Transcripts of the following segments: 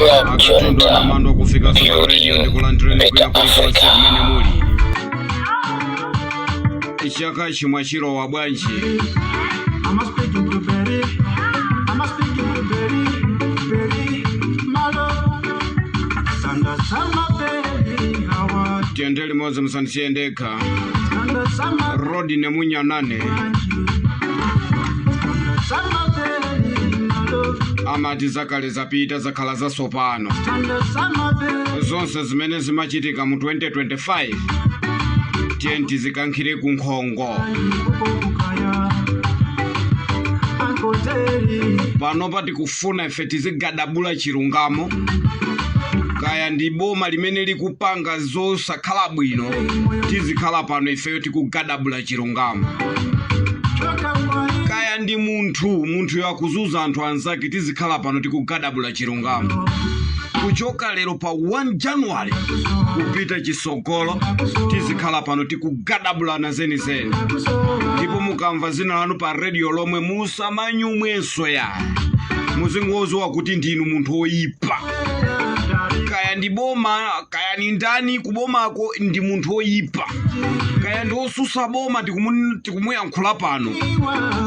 Club Akatundu Junta, anamandwa kufika sopa radio Building ndikulandireni Better kwina kulikonse Africa. kumene muli. Chaka chimwa chilowa bwanji? I'm speaking to Berry. I'm speaking to Berry. Berry, my love. Sanda sama Berry, how Tiyende limodzi, musandisiye ndekha. Sanda sama Rodi nemunyanane. Sanda sama Berry, my love. Amati zakale zapita, zakhala zasopano. Sanda sama Berry. Zonse zimene zimachitika mu 2025 tiye tizikankhire ku nkhongo. Kukaya. Uncle Terry. Panopa tikufuna ife tizigadabula chilungamo, kaya ndi boma limene likupanga zosakhala bwino, tizikhala pano ifeyo tikugadabula chilungamo. Choka mwai. Kaya ndi munthu, munthu yakuzuza anthu anzake, tizikhala pano tikugadabula chilungamo. Kuchoka lero pa 1 January kupita chisogolo, tizikhala pano tikugadabulana zenizeni. Ndipo mukamva zina lanu pa radio lomwe, musamanyumwenso ya, muzingoziwa kuti ndinu munthu woyipa. Kaya ndi boma, kaya ni ndani kubomako, ndi munthu woyipa. Kaya ndi osusa boma, tikumuyankhula pano,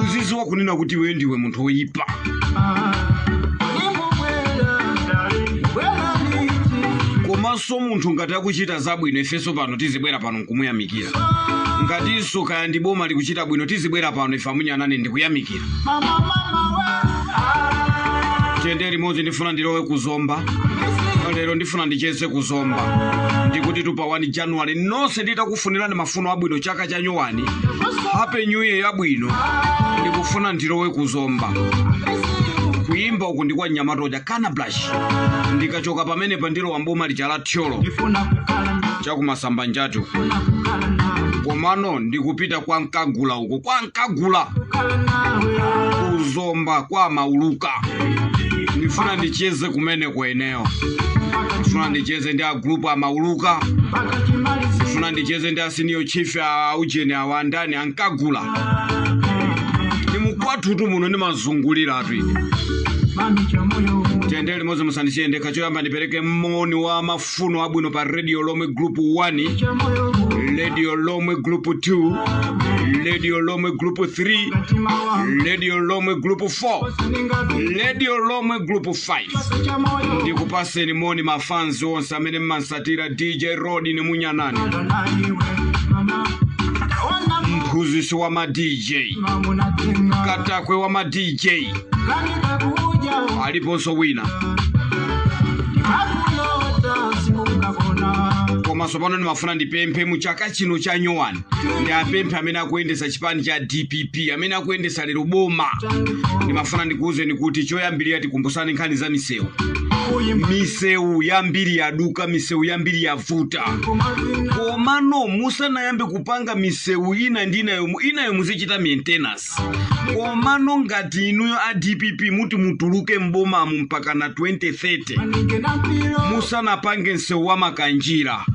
uziziwa kunena kuti iwe ndiwe munthu woyipa. Komanso munthu ngati akuchita zabwino, ifenso pano tizibwera pano nkumuyamikira. Ngatinso kaya ndi boma likuchita bwino, tizibwera pano ife amunyanane ndikuyamikira. Tiyende limodzi. Ndifuna ndilowe kuzomba lero, ndifuna ndicheze kuzomba. Ndikuti tupa 1 January nonse nditakufunirani mafuno abwino, chaka cha nyuwani, happy new year yabwino. Ndikufuna ndilowe kuzomba. Kuyimba uku ndi kwa mnyamatoja Kana Brush. Ndikachoka pamenepa ndilowa mboma lija la Thyolo, Ndifuna kukhala chakumasamba njatu. Ndifuna kukhala nawe. Komano ndikupita kwa Nkagula uko, kwa Nkagula. Kukhala nawe. Kuzomba kwa Mauluka, ndifuna ndicheze kumene kweneyo. Ndifuna ndicheze ndi a group a Mauluka. Mpaka chimalizi. Ndifuna ndicheze ndi a senior chief a ujeni awandani ankagula. Ndi mukwathutu muno, ndimazunguliratu ine. Mami cha moyo. Tiyende limodzi, musandisiye ndekha. Choyamba ndipereke moni wa mafuno abwino pa Radio Lomwe Group 1, Cha moyo. Radio Lomwe Group 2, Radio Lomwe Group 3, Mtima wangu. Radio Lomwe Group 4, Ningapi. Radio Lomwe Group 5. Cha moyo. Ndikupaseni moni mafans onse amene mmansatira DJ Rodi nemunyanane, Na iwe mama. Ona. Mphunzisi wa ma DJ, Mama natenga. katakwe wa ma DJ. Kanika kuja. Aliponso wina. Ndimakulota sikukakona. Komanso pano ndimafuna ndipemphe mu chaka chino cha nyowani, ndi apemphe amene akuyendesa chipani cha DPP, amene akuyendesa lero boma. Ndimafuna ndikuwuzeni kuti choyambirira tikumbusani nkhani za misewu. Kuyimba. Misewu yambiri yaduka, misewu yambiri yavuta. Kumavina. Komano musanayambe kupanga misewu ina ndi inayo, inayo muzichita maintenance. Komano ngati inuyo a DPP muti mutuluke mbomamu mpaka na 2030, Manike na mpiro. musanapange msewu wa Makanjira,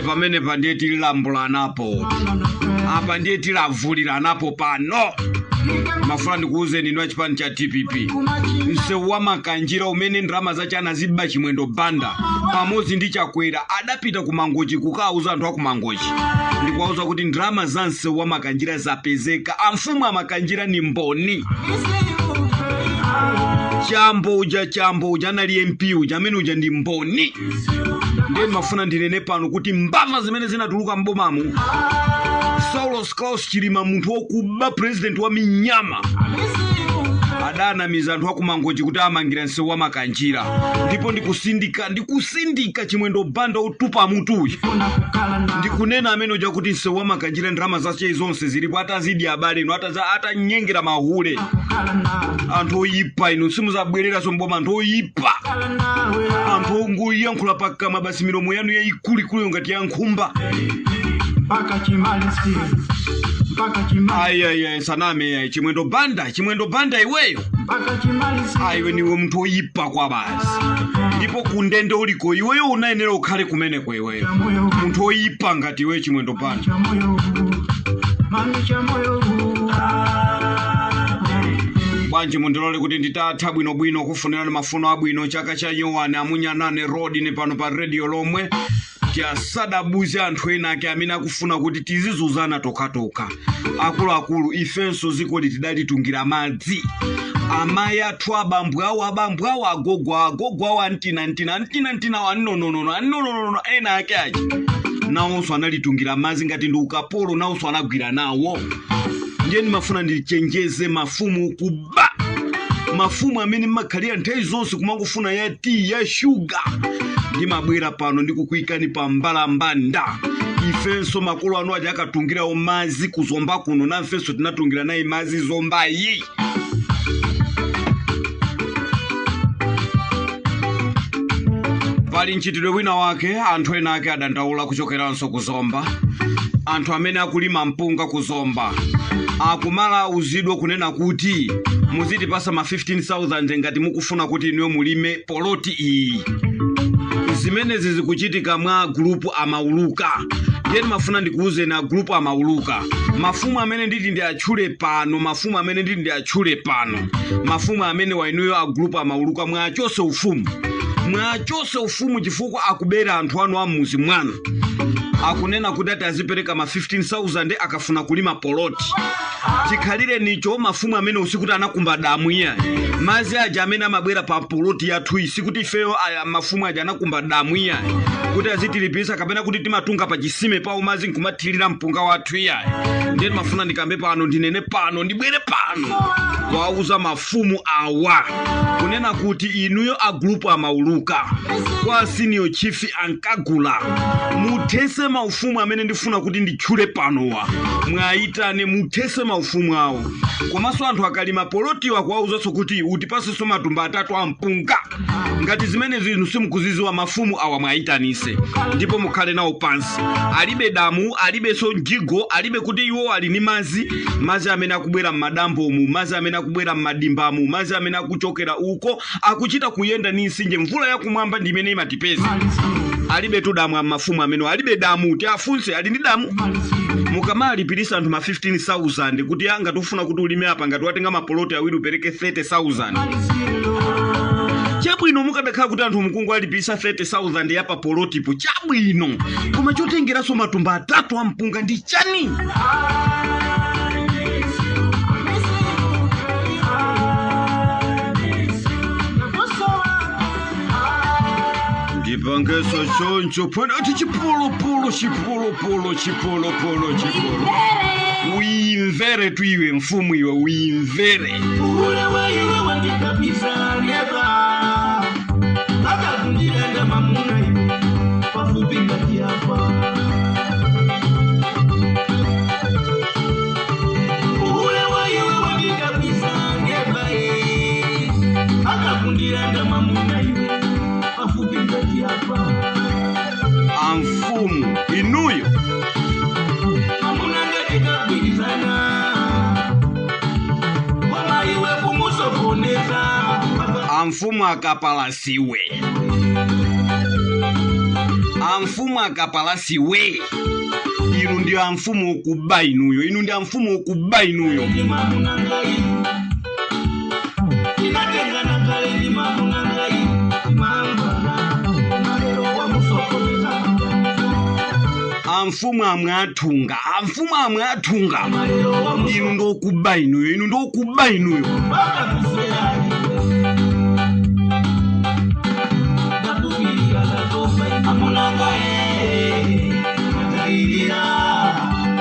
pamene pa ndiye tililambulanapo, apa ndiye tilavuliranapo pano. Mafuna ndikuwuzeni inu achipani cha DPP, msewu wa Makanjira umene ndalama zache anaziba Chimwendo Banda pamodzi ndi Chakwera, adapita ku Mangochi kukauza anthu aku Mangochi ndikuwauza kuti ndalama za msewu wa Makanjira zapezeka. Amfumu a Makanjira ni mboni. Chambo uja, Chambo uja anali MP uja, amene uja ndi mboni. Ndiye ndimafuna ndinene pano kuti mbava zimene zinatuluka mbomamu, Saulos Klaus Chilima, munthu wokuba, president wa minyama, adanamiza anthu akumangochi kuti amangira msewu wa Makanjira. Ndipo ndikusindika, ndikusindika, Chimwendo Banda utupa mutuyi, ndikunena amene uja kuti msewu wa Makanjira ndalama zache zonse zilipo, atazidi abale inu, atanyengera mahule. Anthu oyipa inu, simuzabwereranso mboma. Anthu oyipa, anthu ongoyankhula pakamwa basi, milomo yanu yayikuluikulu ngati ya nkhumba. Mpaka chimalisi. Mpaka chimali. Ayiayi, saname ayi. Chimwendo Banda, Chimwendo Banda, iweyo, Mpaka chimalisi. ayiwe, niwe munthu oyipa kwa basi. Ndipo kundende uliko iweyo, unayenera ukhale kumeneko iweyo, Cha moyo. munthu oyipa ngati iweyo, Chimwendo Banda. Cha moyo. Mami cha moyo. Bwanji mundilole kuti nditatha bwinobwino kufunirani mafuno abwino chaka cha nyowani amunyanane road ni pano pa radio lomwe tisadabuze anthu ena ake amene akufuna kuti tizizuzana tokhatokha. Akuluakulu, ifenso zikoli tidalitungira madzi. Amayi athu, abambo awo, abambo awo, agogo awo, agogo awo, antinantina antinantina awo, annononono annononono, ena ake aja nawonso analitungira madzi ngati ndi ukapolo, nawonso anagwira nawo. Ndiye ndimafuna ndichenjeze mafumu kuba, mafumu amene mmakhalira nthawi zonse kumangofuna ya tii ya shuga. Ndimabwera pano ndikukuyikani pa mbalambanda. Ifenso makolo anu aja akatungirawo madzi kuzomba kuno, namfenso tinatungira naye madzi zombayi. Pali mchitidwe wina wake anthu ena ake adandaula kuchokeranso kuzomba. Anthu amene akulima mpunga kuzomba akumalauzidwa kunena kuti muzitipasa ma 15,000 ngati mukufuna kuti inuyo mulime poloti iyi. Zimenezi zikuchitika mwa gulupu amauluka. Ndiye ndimafuna ndikuwuzeni a gulupu amauluka, mafumu amene nditi ndi atchule pano, mafumu amene nditi ndi atchule pano, mafumu amene wainuyo a gulupu amauluka, mwachose ufumu, mwachose ufumu chifukwa akubera anthu anu a mmuzi mwanu. Akunena kuti ati azipereka ma 15,000 akafuna kulima poloti. Chikhalire nicho mafumu amene usikuti anakumba damu iya, madzi aja amene amabwera pa poloti yathu iyi, sikuti ifeyo aya mafumu aja anakumba damu iya kuti azitilipisa, kapena kuti timatunga pa chisime pawo madzi nkumathirira mpunga wathu iya. Ndiye ndimafuna ndikambe pano, ndinene pano, ndibwere pano kuwauza mafumu awa kunena kuti inuyo a gulupu amauluka kwa senior chief ankagula, muthese maufumu amene ndifuna kuti nditchule panowa, mwayitane muthese maufumu awo. Komanso anthu akalima polotiwa kuwauzanso kuti utipasenso matumba atatu a mpunga. Ngati zimene zinthu simukuziziwa, mafumu awa mwayitanise ndipo mukhale nawo pansi. Alibe damu, alibenso mjigo, alibe kuti iwo ali ni madzi. Madzi amene akubwera m'madambomu, madzi amene akubwera m'madimbamu, madzi amene akuchokera uko akuchita kuyenda ni mtsinje, mvula yakumwamba ndi imene imatipeza. Alibe tu damu mafumu amene alibe damu, tiafunse ali ndi damu? Mukamalipirisa anthu ma 15,000 kuti ngati ufuna kuti ulime apa, ngati watenga mapoloti awiri upereke 30,000, chabwino. Mukadakhala kuti anthu mukungu alipirisa 30,000 ya pa polotipo, chabwino. Koma chotengeranso matumba atatu a mpunga ndi chani? Ndipangeso choncho phana ati chipolopolo chipolopolo chipolopolo chipolo. Uimvere tu iwe mfumu, iwe uimvere. Ule weiwe wandikapisa neba akakundilanda mamuna iwe pafupi ngati apa. Ule weiwe wandikapisa neba akakundilanda mamuna iwe pafupi ngati apa. Amfumu inuyo mamuna ngatikagwirizana koma iwe kumusokoneza. Amfumu akapalasiwe, amfumu akapalasiwe. Inu ndi amfumu okuba inuyo, inu ndi amfumu okuba inuyo. Ndi mamuna ngai tinatengana kale, ndi mamuna ngai timamvana, malero wamusokoneza. Amfumu amwe athunga, amfumu amwe athunga. Malero wamusokoneza. Inu ndokuba inuyo, inu ndokuba inuyo. Mpaka kufera iwe ndakupirira ndatopa amunanga natayirira.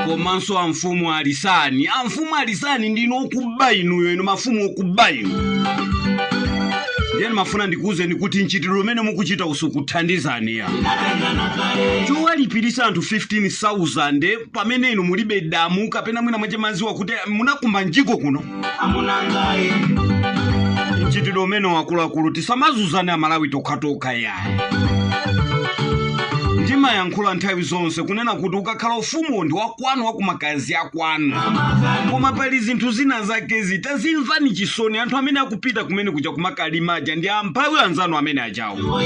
Komanso amfumu alisani, amfumu alisani, ndinu okuba inuyo, inu mafumu okuba inu. Ndiye ndimafuna ndikuwuzeni kuti mchitidwe umene mukuchita usukuthandizani ya tinatengana kale. Chowalipirisa anthu 15,000 pamene inu mulibe damu kapena mwina mwache maziwa kuti munakumba mjigo kuno. Amunangaye. Mchitidwe umene wakuluakulu, tisamazuzane amalawi tokhatokha yayi. Ndimayankhula nthawi zonse kunena kuti ukakhala ufumu ndi wakwanu, wakumakazi akwanu, koma pali zinthu zina zakezi tazimvani chisoni. Anthu amene akupita kumene kuja kumakalimaja ndi amphawi anzanu amene ajawo.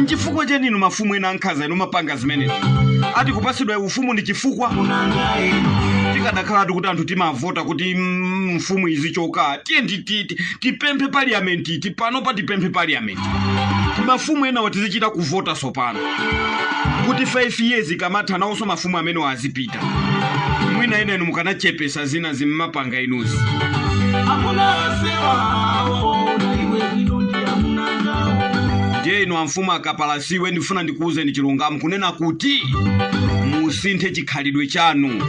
Nchifukwa chani inu mafumu ena ankhanza inu mapanga zimenezi? Ati kupasidwa ufumu ndi chifukwa. Tikadakhalatu kuti anthu timavota kuti mfumu izichoka, tiye tipemphe parliament, tipanopa tipemphe parliament, mafumu enawo tizichita kuvota sopano kuti 5 years ikamatha nawonso mafumu amene azipita. Mwina ena inu mukanachepesa zina zimmapanga inuzi. Amuna osewa waona iwe bwino ndi amunangawo. Ndiye inu amfumu akapalasiwe, ndifuna ndikuwuzeni chilungamo kunena kuti musinthe chikhalidwe chanu.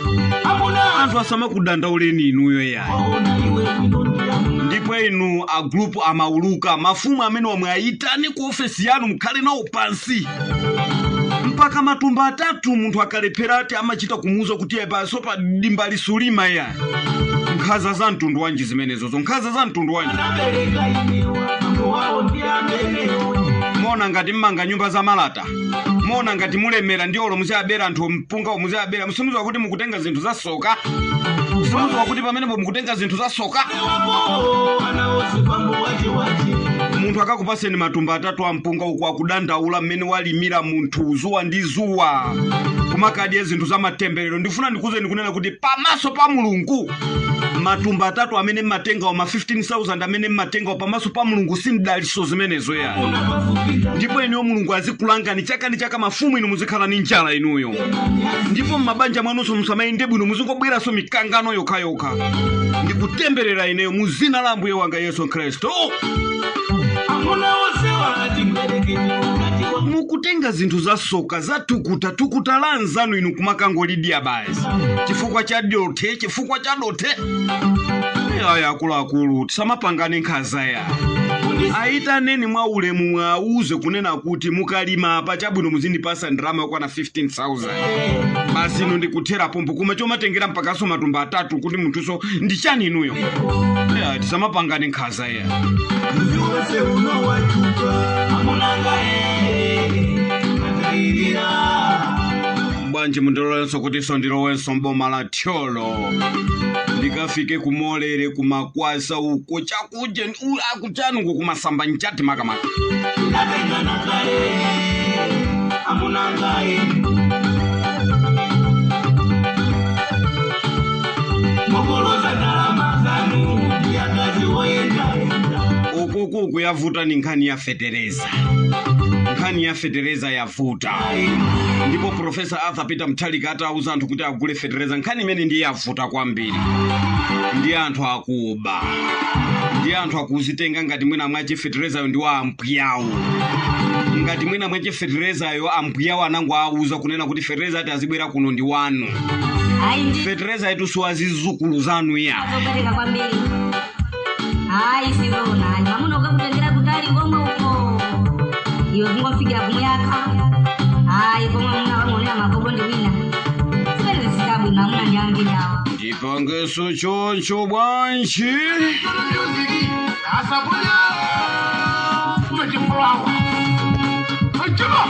Amuna Anthu asamakudandauleni inuyo yayi. Waona iwe bwino ndi amuna. Ndipo inu a group amauluka, mafumu amene wamwe ayitane ku ofesi yanu, mukhale nawo pansi. Mpaka matumba atatu munthu akalephera ati amachita kumuuza kuti paso pa dimba lisulima ya. Nkhaza za mtundu wanji zimenezozo? Nkhaza za mtundu wanji? Anabereka inewa mambo wawo ndi amenewo. Mona ngati mmanga nyumba za malata, mona ngati mulemera ndi olo muziyabera anthu mpunga, muziyabera. Msimuziwa kuti mukutenga zinthu za soka? Msimuziwa kuti pamenepo mukutenga zinthu za soka? Wapo ana wose pambo wache wache. Munthu akakupaseni matumba atatu a mpunga uku akudandaula mmene walimira munthu zuwa ndi zuwa, kumakadya zinthu za matemberero. Ndifuna ndikuwuzeni kunena kuti pamaso pa Mulungu, matumba atatu amene mmatengawo, ma 15,000 amene mmatengawo, pamaso pa Mulungu si mdaliso zimenezo yani. Una pafupi. Ndipo inuyo Mulungu azikulangani chaka ndi chaka. Mafumu inu muzikhala ni njala inuyo, ndipo mmabanja mwanunso musamayende bwino, muzingobweranso mikangano yokhayokha. Ndikutemberera ineyo mu zina la Ambuye wanga Yesu Khristu. Amuna osewa tingwerekete wakati wa Mukutenga zinthu za soka, za tukuta tukuta la anzanu inu kumakangolidya basi chifukwa cha dothe, chifukwa cha dothe. Aya, akuluakulu, tisamapangane nkhaza ya. Ayitaneni mwa ulemu, mwauze kunena kuti mukalima apa chabwino muzindipasa ndalama yokwana 15,000 basi, ino ndikuthera pompo. Koma chomatengera mpakaso matumba atatu kuti munthuso ndi chani inuyo? Ya, tisamapangane nkhaza ya. Mzi wose uno wachuka amunanga atairira. Bwanji mundilolenso kutinso ndilowenso mboma la Thyolo, ndikafike kumolere kumakwasa uko chakudya akuchanuko kumasamba nchati makamaka. Tinatengana kale amunanga. Mokoloza ndalama zanu ndiyakazi woyendaenda. Ukukuku yavuta ni nkhani ya fetereza. Nkhani ya fetereza yavuta, ndipo Professor Arthur Peter Mutharika atauza anthu kuti agule fetereza, nkhani imene ndiye yavuta kwambiri. Ndi anthu akuba, ndi anthu akuzitenga ngati mwina mwache feterezayo ndi wa ambuyawo, ngati mwina mwache feterezayo ambuyawo anango auza kunena kuti fetereza ati azibwera kuno ndi wanu. Ayi ndi. Fetereza yetu siwazizukulu zanu ya. Zopereka kwambiri, ayi sizona ani mamuna ukakutengera kutali komwe uko iwe kungofikira kumuyaka, ayi pomwe amuna wang'onera magobo ndi wina zimene zisitabwino. Amuna ndi ambiri awa. Ndipangeso choncho bwanji. Music asabunya 24 hours achiba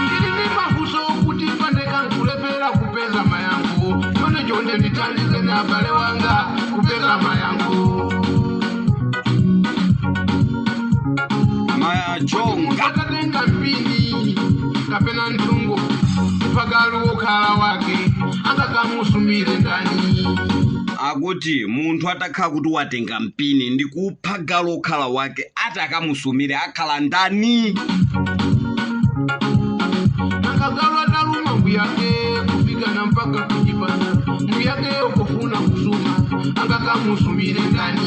ndili ndi mafunso kuti pandeka nkulepera kupeza mayankho. Chonde chonde ndithandize na abale wanga kupeza mayankho. Majonga. Akatenga mpini kapena nthungo mpagalu wokhala wake angakamusumire ndani? Akuti munthu atakhala kuti watenga mpini ndi kupha galu okhala wake, ati akamusumire akhala ndani? Nakagalu ataluma mbuyake kufikana mpaka kuchipata, mbuyake okufuna kusuma angakamusumire ndani?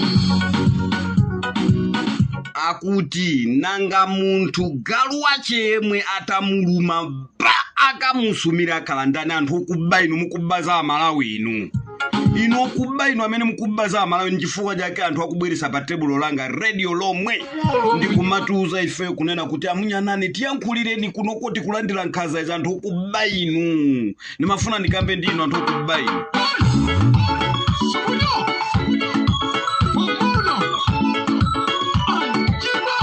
Akuti nanga munthu galu wache yemwe atamuluma ba akamusumira akhala ndani? Anthu okuba inu, mukuba za Amalawi inu, inu okuba inu amene mukuba za Amalawi. Nchifukwa chake anthu akubweresa pa tebulo langa radio lomwe ndikumatiuza ife kunena kuti amunyanani tiyankhulireni kunoko tikulandira nkhanza izi. Anthu okuba inu, ndimafuna ndikambe ndi inu anthu okuba inu. Subuno Pumbuno Anjima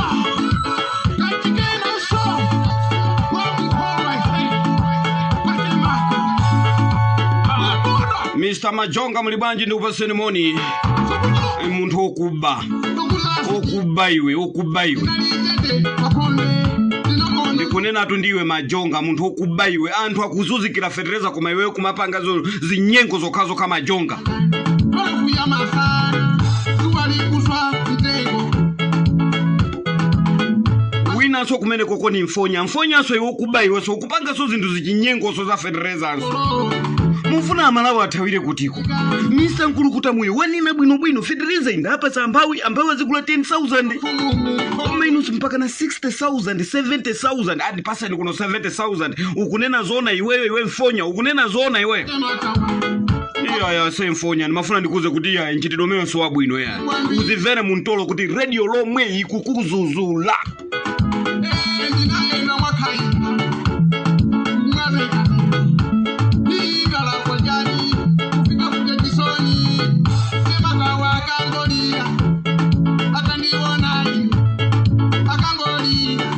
Katikene so Wamukhowa Patemako Pumbuno. Mr Majonga, muli bwanji? Ndikupaseni moni. Subuno. Munthu okuba, okuba iwe, okuba iwe. Nalitete pakonde. Ndikunenatu ndiwe Majonga, munthu wokuba iwe. Anthu akuzunzikira fetereza koma iweyo kumapanga zinyengo zokhazokha, Majonga. Twakuya masana zuwa likuswa mtengo. Winanso kumene koko ni Mfonya. Mfonyanso iwe ukuba iwenso, ukupanganso zinthu zichinyengoso za feterezanso. Mufuna Amalawi athawire kutiko? Mr Nkulukuta Moyo wanena bwinobwino, fetereza indapasa amphawi, amphawi azigula 10,000, koma inunso mpaka na 60,000, 70,000. Andipasani kuno 70,000. Ukunena zona iweyo? Iwe Mfonya, ukunena zona iweyo? Iyaya se Mfonya, ndimafuna ndikuze kuti iya, nchitidwe umewenso wabwino ya. Uzimvere muntolo kuti radio lomwe ikukuzuzula. Ndinaenda mwakaina mwazeka igalakwa jani kufika kuja chisoni semakawa akangolira atandiwonayi akangolira.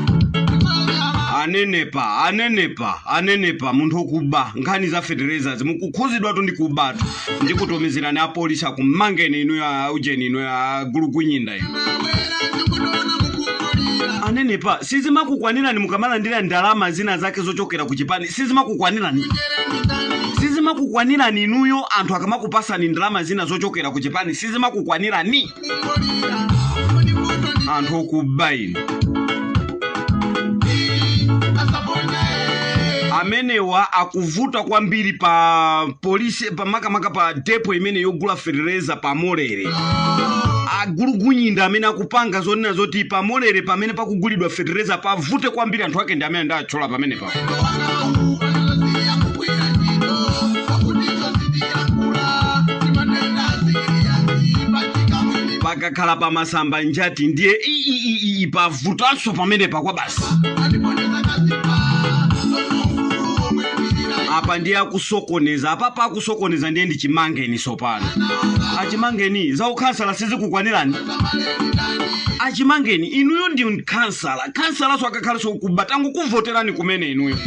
Anenepa, anenepa, anenepa munthu wokuba. Nkhani za fertilizers mukukhuzidwatu ndi kubatu. Ndikutumizirani apolisi akumangeni inu ya ujeni, inu ya gulukunyinda inu. Anenepa, sizimakukwanirani mukamalandira ndalama zina zake zochokera ku chipani? Sizimakukwanirani? Sizimakukwanirani inuyo? Anthu akamakupasani ndalama zina zochokera ku chipani, sizimakukwanirani? Anthu okuba inu. Amenewa akuvuta kwambiri pa polisi, pamakamaka pa depo imene yogula fertilizer pa Molere. Agulugunyinda amene akupanga zonena zoti pa Molere pamene pakugulidwa fertilizer pavute kwambiri, anthu ake ndi amene ndachola pamene pa. Pakakhala pa masamba njati ndiye iiii, pavutanso pamene pakwa basi. Apa ndiye akusokoneza, apapa akusokoneza ndiye ndi Chimangeni. Sopano Achimangeni, za ukhansala sizikukwanirani? Achimangeni, inuyo ndi khansala, khansalaso akakhalanso kuba, tangokuvoterani kumene inuyo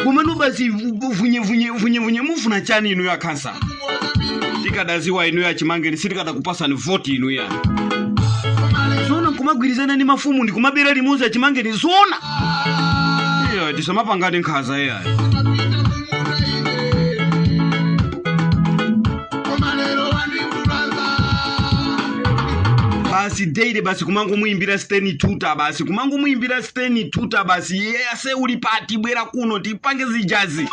kumene basi vunye vunye vunye vunye. Mufuna chani inuyo akhansala? Tikadaziwa inuyo Achimangeni, sitikadakupasani voti inuyo. Zona nkumagwirizana ndi mafumu ndi kumabera limodzi, Achimangeni? Zona iya? Tisamapangane nkhaza iyayi. Mapita kumunda ine koma lero wandivulaza. Basi daily basi kumangomuimbira Steni Tuta, basi kumangomuimbira Steni Tuta basi. Iye ase uli pati? Bwera kuno tipange zijazi.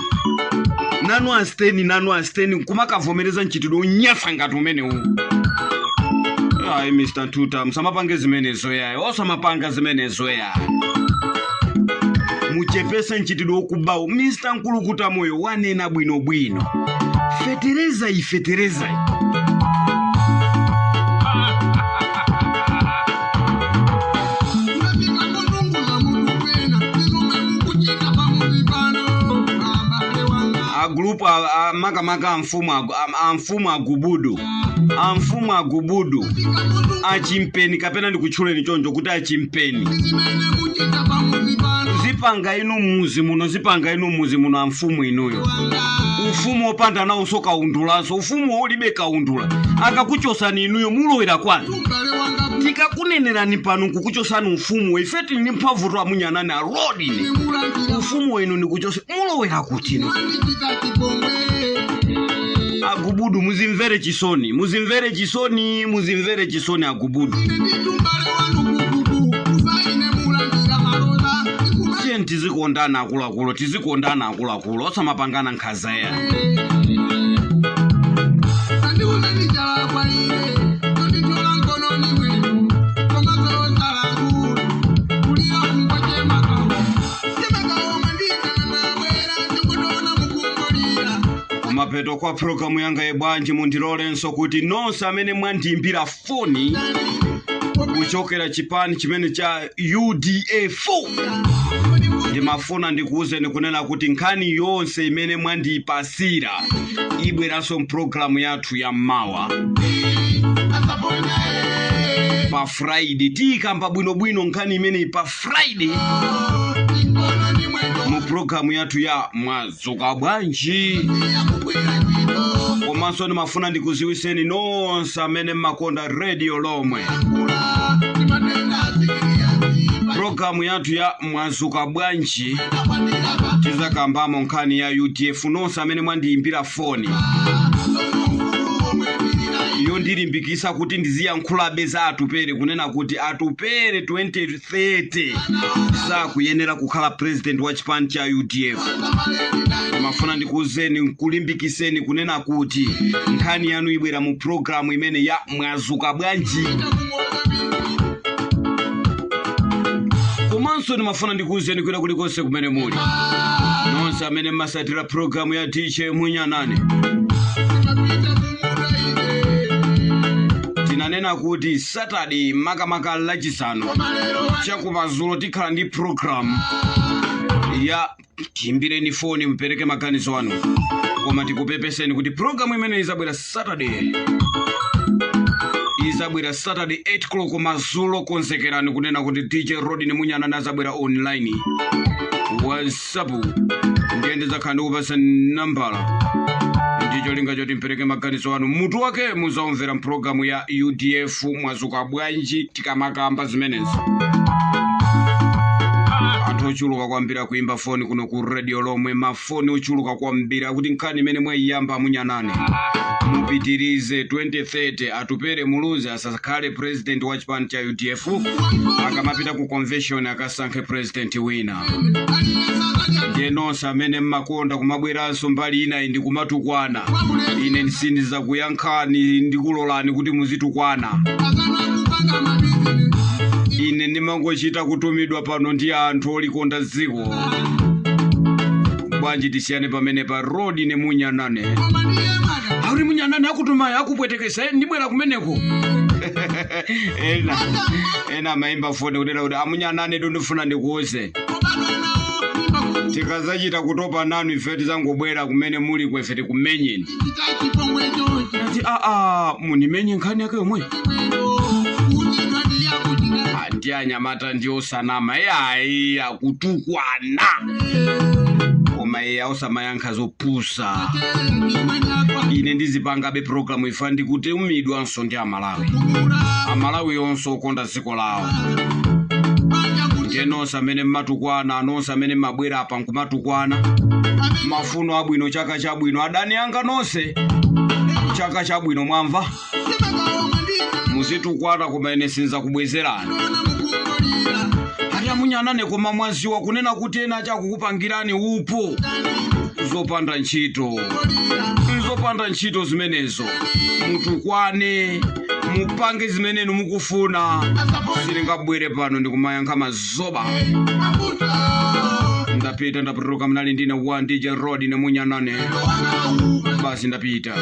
Nanu asteni, nanu asteni kumakavomereza mchitidwe unyasa ngati umenewu. Ayi, Mr Tuta, musamapange zimenezo yayi, osamapanga zimenezo yayi, muchepese mchitidwe wokubawu. Mr Nkulukuta Moyo wanena bwinobwino, fetereza iyi, fetereza iyi. Unafika kuzunguza mutu kwena izomwe mukuchita pamuzi pano abale wanga. Agulupu makamaka amfumu amfumu agubudu, amfumu agubudu, achimpeni, kapena ndikutchuleni choncho kuti achimpeni. Zimene muchita pamuzi pano. Zipanga inu muzi muno, zipanga inu muzi muno, amfumu inuyo. Ufumu wopanda nawonso kaundulanso, ufumu ulibe kaundula. Akakuchosani inuyo, mulowera kwanu? Mbale wanga. Tikakunenerani pano nkukuchosani ufumu, ife tili ndi mphamvu to amunyanani alodini. Mulandira. Ufumu wenu ndikuchose, mulowera kutino? Wandichita chipongwe. Agubudu, muzimvere chisoni, muzimvere chisoni, muzimvere chisoni, agubudu. Ine nditu mbale wanu kugudu kusaine mulandira maloza. Tiye tizikondana akuluakulu, tizikondana akuluakulu, osamapangana nkhaza ya. Andiuze ndichalakwa ine konditola mkononi mwenu komazosalangula kulira kungwa chemakawo chemakawo mandiyitana mabwera ndikutoona mukungolira. Kumapeto kwa programu yanga yebwanji, mundilolenso kuti nonse amene mwandiyimbira foni kuchokera chipani chimene cha UDF, ndimafuna ndikuwuzeni kunena kuti nkhani yonse imene mwandiyipasira ibweranso mpulogalamu yathu ya mmawa pa Friday. Tiyikamba bwinobwino nkhani imeneyi pa Friday mu pulogalamu yathu ya Mwadzuka Bwanji. Komanso ndimafuna ndikuziwiseni nonse amene mmakonda radio lomwe. Programu yathu ya Mwazuka Bwanji tizakambamo nkhani ya UDF. Nonse amene mwandiyimbira foni yondilimbikisa kuti ndiziyankhulabe za Atupere, kunena kuti Atupere 2030 sakuyenera kukhala president wa chipani cha UDF, mafuna ndikuwuzeni, nkulimbikiseni kunena kuti nkhani yanu ibwera mu programu imene ya Mwazuka Bwanji. Komanso ndimafuna ndikuwuzeni kwina kulikonse kumene muli, nonse amene mmasatira programu ya DJ Munyanane, tinanena kuti Saturday, makamaka Lachisanu chakumadzulo, tikhala ndi programu ya Tiyimbireni Foni Mupereke Maganizo Anu. Koma tikupepeseni kuti programu imene izabwera Saturday, izabwera Saturday 8 koloko madzulo. Konzekerani kunena kuti DJ Rodin Munyanane azabwera online WhatsApp, ndiye ndizakhala ndikupasa nambala ndicho linga choti mpereke maganizo anu. Mutu wake muzaumvera mpulogalamu ya UDF Mwazuka Bwanji tikamakamba zimenezo. Anthu ochuluka kwambiri kuimba foni kuno ku radio lomwe, mafoni ochuluka kwambiri akuti nkhani imene mwayiyamba Munyanane mupitirize, 2030 Atupere Muluzi asakhale president wa chipani cha UDF. Akamapita ku convention akasankhe president wina. Ndiye nonse amene mmakonda kumabweranso mbali inayi ndi kumatukwana, ine sindizakuyankhani, ndikulolani kuti muzitukwana. Ine ndimangochita kutumidwa pano ndi anthu olikonda dziko. Bwanji tisiyane pamene pa Rodi ne Munyanane akuti Munyanane akutumayo akupwetekesa, ndibwera kumeneko. Ena amayimba foni kunena kuti amunyanane ndifuna ndikuuze, tikazachita kutopa nanu ife tizangobwera kumene muli kwefe tikumenyeni. Ati aa, munimenye nkhani yake yomwe. Ndi anyamata ndi osanama, iyayi, akutukwana koma iye osamayankha zopusa. Ine ndizipangabe programu ifa ndikutumidwanso ndi Amalawi, Amalawi onse okonda dziko lawo. Ndiye nonse amene mmatukwana, nonse amene mmabwera apa nkumatukwana, mafuno abwino, chaka chabwino. Adani anga nonse, chaka chabwino. Mwamva, muzitukwana koma ine sinzakubwezerani. Ati amunyanane, koma mwaziwa kunena kuti ena achakukupangirani upo? Zopanda ntchito, zopanda ntchito zimenezo. Mutukwane, mupange zimenenu mukufuna, silingabwere pano ndikumayankha mazoba. Ndapita, ndapotoloka. Mnali ndine wa DJ Rod ne Munyanane. Basi, ndapita.